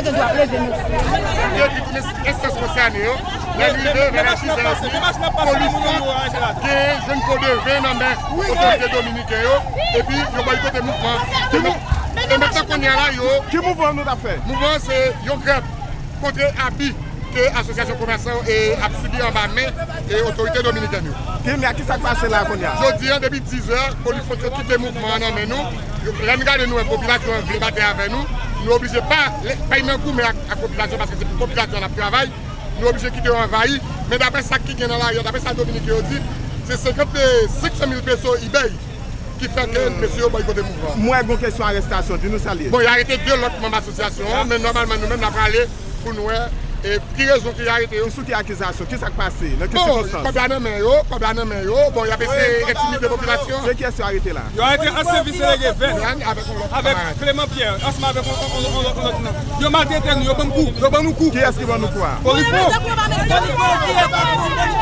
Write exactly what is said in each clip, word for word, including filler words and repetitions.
Yo di tout enstans konsène yo, lè li rive vè lè sis è, polis lan gen jwenn po de ven nan men otorite dominiken yo, epi yo bòykote mouvman an. E mentnan kounye a la, yo... Ki mouvman nou t ap fè? Mouvman an se yon grèv kont abi ke asosyasyon komèsan yo ap sibi anba men otorite dominikèn yo. Ki, men ki sa k pase la kounye a? Jodi a, depi diz è, polis fwontyè kite mouvman an nan men nou. Lè n gade, nou wè popilasyon an vle batay avè nou. Nou oblije pa, pa nan goumen ak, ak popilasyon, paske se pou popilasyon an n ap travay. Nou oblije kite yo anvayi. Men daprè sa ki gen nan lari a, daprè sa dominiken yo di, se senkant, senk san mil peso eBay ki fè ke mesye yo bòykote mouvman an. M wè gon kesyon arèstasyon, di nou sa l ye. Bon, y arete de lòt manm asosyasyon an, men nòmalman nou menm n ap prale pou n wè, e, ki rezon ki arete yo. Sou ki akizasyon? Ki sa k pase? Nan ki sikonstans? Kòb la nan men yo, kòb la nan men yo. Bon, y ap eseye entimide popilasyon an. Se kiyès yo arete la? Yo arete ansyen vis delege vè avèk Clément Pierre, ansanm avèk yon, yon, yon, yon lòt non. Yo maltrete nou, yo ban n kou, yo ban nou kou. Kiyès ki ban nou kou a? Polis lan. Yo ba anpil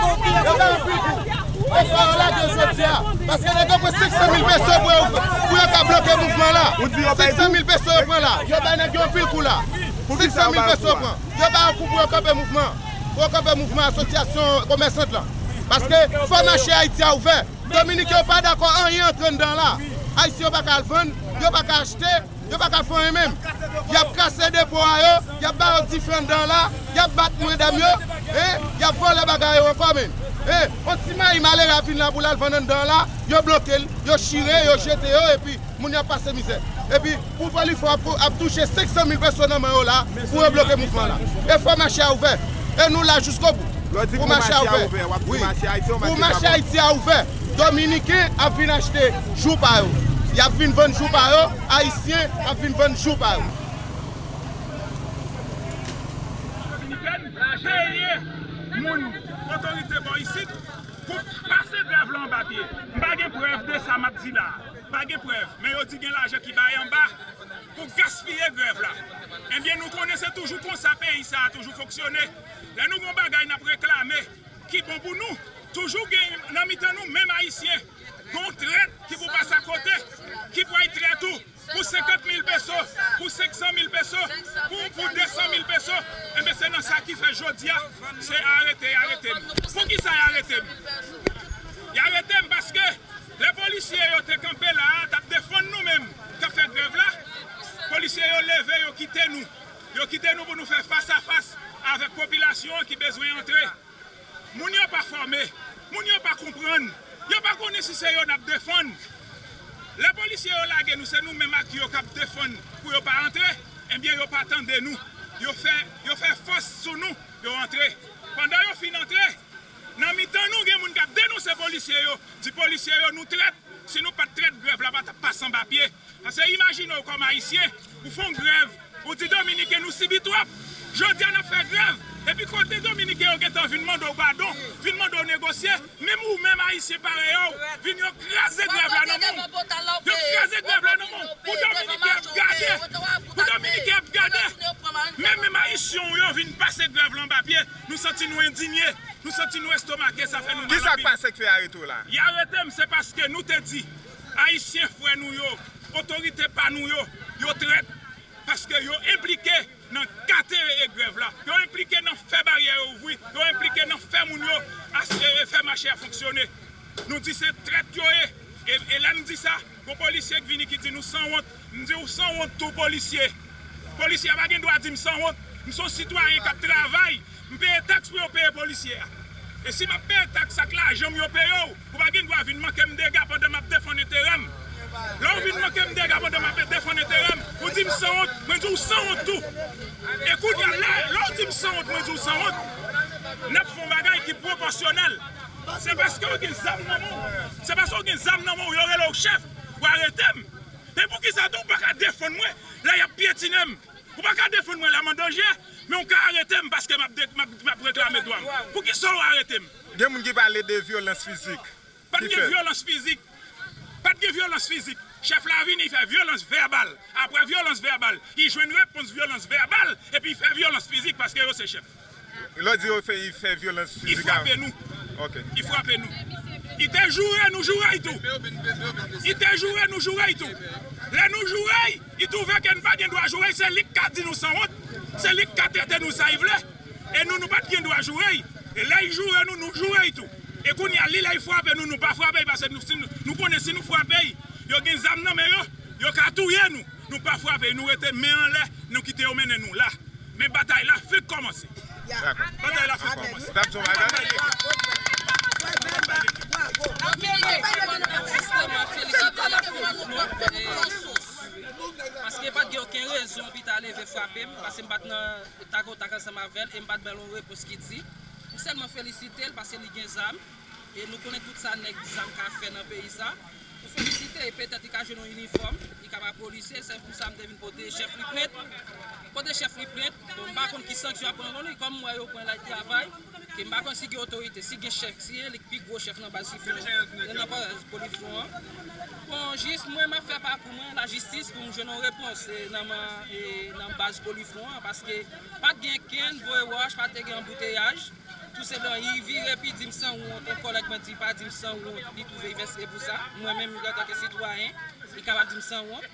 kou. Yo ba anpil kou. Yo fè yo lage jodi a. Paske nèg yo pran senk san mil peso pou yo, pou yo ka bloke mouvman la. Senk san mil peso yo pran la. Yo bay nèg yo anpil kou la. Senk san mil peso yo pran. Yo ba yo kou pou yo kanpe mouvman. Pou yo kanpe mouvman asosyasyon komèsant lan. Paske fò mache Ayiti a ouvè. Dominiken yo pa dakò anyen antre anndan la. Ayisyen yo pa ka al vann, yo pa ka achte, yo pa ka fè anyen menm. Y ap kase depo a yo, y ap ba yo dife anndan la, y ap bat medam yo, en, y ap vòlè bagay yo ankò menm. En, yon ti mayi malere a vin la pou l al vann anndan la, yo bloke l, yo chire, yo jete yo, epi moun yo ap pase mizè. Epi, pou Polifò ap, ap touche senk san mil peso nan men yo la, pou yo bloke mouvman la. E fò mache a ouvè. E nou la jiskobou. Pou mache a ouvè. Wi. Pou mache Ayiti a ouvè. Dominiken ap vin achte jou pa yo. Y ap vin vann jou pa yo. Ayisyen ap vin vann jou pa yo. Dominiken peye moun otorite bò isit pou pase grèv la anba pye. M pa gen prèv de sa m ap di la a. Pa gen prèv, men yo di gen lajan ki bay anba pou gaspiye grèv la. Ebyen, nou konnen se toujou konsa peyi sa a toujou fonksyone. Lè nou gon bagay n ap reklame ki bon pou nou, toujou gen nan mitan nou menm Ayisyen, gon trèt ki pou pase akote, ki pral trèt ou pou senkant mil peso, pou senk san mil peso, pou, pou de san mil peso. Enben, se nan sa ki fè jodi a, se arete y arete m. Poukisa y arete m? Y arete m paske lè polisye yo te kanpe la a, t ap defann nou menm k ap fè grèv la, polisye yo leve, yo kite nou. Yo kite nou pou nou fè fas a fas avèk popilasyon an ki bezwen antre. Moun yo pa fòme, moun yo pa konprann, yo pa konnen si se yo n ap defann. Lè polisye yo lage nou, se nou menm ak yo k ap defann pou yo pa antre, ebyen, yo pa tande nou. Yo fè, yo fè fòs sou nou, yo antre. Pandan yo fin antre, nan mitan nou, gen moun k ap denonse polisye yo, di polisye yo, nou trèt. Si nou pa t trèt, grèv la pa t ap pase anba pye. Paske imajine w kòm Ayisyen, ou fè yon grèv, ou di Dominiken nou sibi twòp. Jodi a n ap fè grèv, epi kote Dominiken yo gentan vin mande w padon, vin mande w negosye, menm ou menm Ayisyen parèy w, vin yo kraze grèv la nan men w. Yo kraze grèv la nan men w. Pou Dominiken ap gade, pou Dominiken ap gade. Menm, menm Ayisyen w yo vin pase grèv la anba pye, nou santi nou endinye, nou santi nou estomake, sa fè nou mal anpil. Ki sa k pase k fè yo arete w la? Y arete m, se paske nou te di, Ayisyen frè nou yo, otorite pa nou yo, yo trèt, paske yo enplike nan katere grèv la, yo enplike nan fè baryè yo ouvri, yo enplike nan fè moun yo as-, e, e fè mache a fonksyone. Nou di se trèt yo ye. E, e lè m di sa, gon polisye k vini ki di nou sanwont. M di ou sanwont tou, polisye. Polisye a pa gen dwa di m sanwont. M se yon sitwayen k ap travay. M peye taks pou yo peye polisye a. E si m ap peye taks ak lajan m yo peye w, ou pa gen dwa vin manke m dega pandan m ap defann enterè m. Lè w vin manke m dega pandan m ap defann enterè m, ou di m sanwont, mwen di w sanwont tou. E kounye a, lè, lè w di m sanwont, mwen di w sanwont, n ap fè yon bagay ki pwopòsyonèl. Se paske w gen zam nan men w. Se paske w gen zam nan men w, yo rele w chèf, w arete m. Men poukisa tou w pa ka defann mwen lè y ap pyetinen m? Ou pa ka defann mwen lè m an danje, men w ka arete m paske m ap de-, m ap, m ap reklame dwa m. Poukisa w arete m? Gen moun ki pale de vyolans fizik. Pa t gen vyolans fizik. Pa t gen vyolans fizik. Chèf la vini, li fè vyolans vèbal. Apre vyolans vèbal, li jwenn repons vyolans vèbal, epi li fè vyolans fizik paske yo se chèf. Lè w di yo fè, li fè vyolans fizik a. Li frape nou. Ok. Li frape nou. Li te joure nou, joure l tou. Li te joure nou, joure l tou. Lè nou joure l, li twouve ke n pa gen dwa joure l, se li k ka di nou sanwont. Se li k ka trete nou sa li vle. E nou, nou pa t gen dwa joure l. E lè l joure nou, nou joure l tou. E kounye a, li lè l frape nou, nou pa frape l, paske nou, si nou, nou konnen si nou frape l, yo gen zam nan men yo, yo ka touye nou. Nou pa frape l, nou rete men anlè, nou kite yo mennen nou la. Men batay la fèk kòmanse. Batay la fèk kòmanse. Paske pa t gen okenn rezon pou l ta leve frape m, paske m pa t nan takotak ansanm avè l e m pa t ba l yon repons ki di. M sèlman felisite l paske li gen zam. E nou konnen tout sa nèg zam ka fè nan peyi sa. M felisite l, e petèt li ka jwenn yon inifòm, li ka pa polisye, se pou sa m te vin pote chèf li plent. Pote chèf li plent, bon, m pa konn ki sanksyon y ap pran kont li, kòm m wè yo pran l al travay, ke m pa konn si gen otorite, si gen chèf, si e li k pi gwo chèf nan baz Sifon, nan baz Polifwon an. Bon, jis mwen, m ap fè pakou mwen, lajistis, pou m jwenn yon repons, e, nan, e, nan baz Polifwon an, paske pa t gen kenn voye wòch, pa t gen anbouteyaj. Tou senpleman, li vire epi di m san wont, yon kòlèg mwen di pa di m san wont, li twouve li vèse pou sa. Mwen menm, antanke sitwayen, li kapab di m san wont.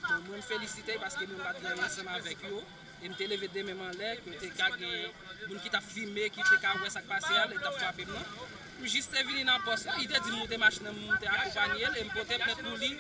Bon, mwen, m felisite l paske mwen pa t gen anyen ansanm avèk yo. E m te leve de men m anlè, ke te ka gen moun ki t ap filme, ki te ka wè sa k pase a, lè l t ap frape m nan. M jis te vini nan pòs la, li te di m moute machin nan, m moute akonpanye l, e m pote plent pou li.